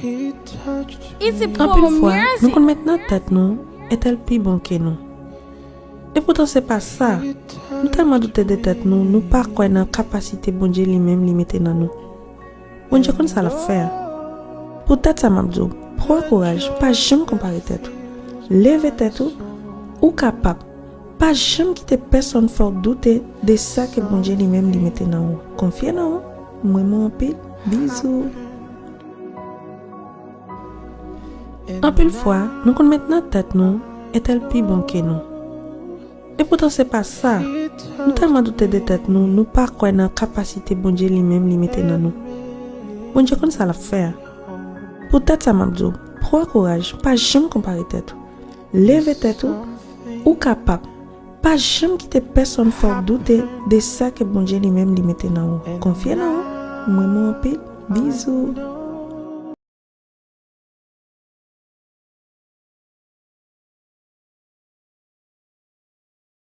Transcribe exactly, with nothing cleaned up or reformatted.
Anpil fwa, nou konn met nan tèt nou, entèl pi bon ke nou. Epoutan, se pa sa. Nou tèlman doute de tèt nou, nou pa kwè nan kapasite Bondye li menm li mete nan nou. Bondye konn sa l ap fè a. Poutèt sa, m ap di w, pran kouraj, pa janm konpare tèt ou. Leve tèt ou, ou kapab. Pa janm kite pèsonn fè w doute de sa ke Bondye li menm li mete nan ou. Konfye nan ou. M renmen w anpil. Bizou. Anpil fwa, nou konn met nan tèt nou, entèl pi bon ke nou. Epoutan, se pa sa. Nou tèlman doute de tèt nou, nou pa kwè nan kapasite Bondye li menm li mete nan nou. Bondye konn sa l ap fè a. Poutèt sa, m ap di w, pran kouraj, pa janm konpare tèt ou. Leve tèt ou, ou kapab. Pa janm kite pèsonn fè w doute de sa ke Bondye li menm li mete nan ou. Konfye nan ou. M renmen w anpil. Bizou.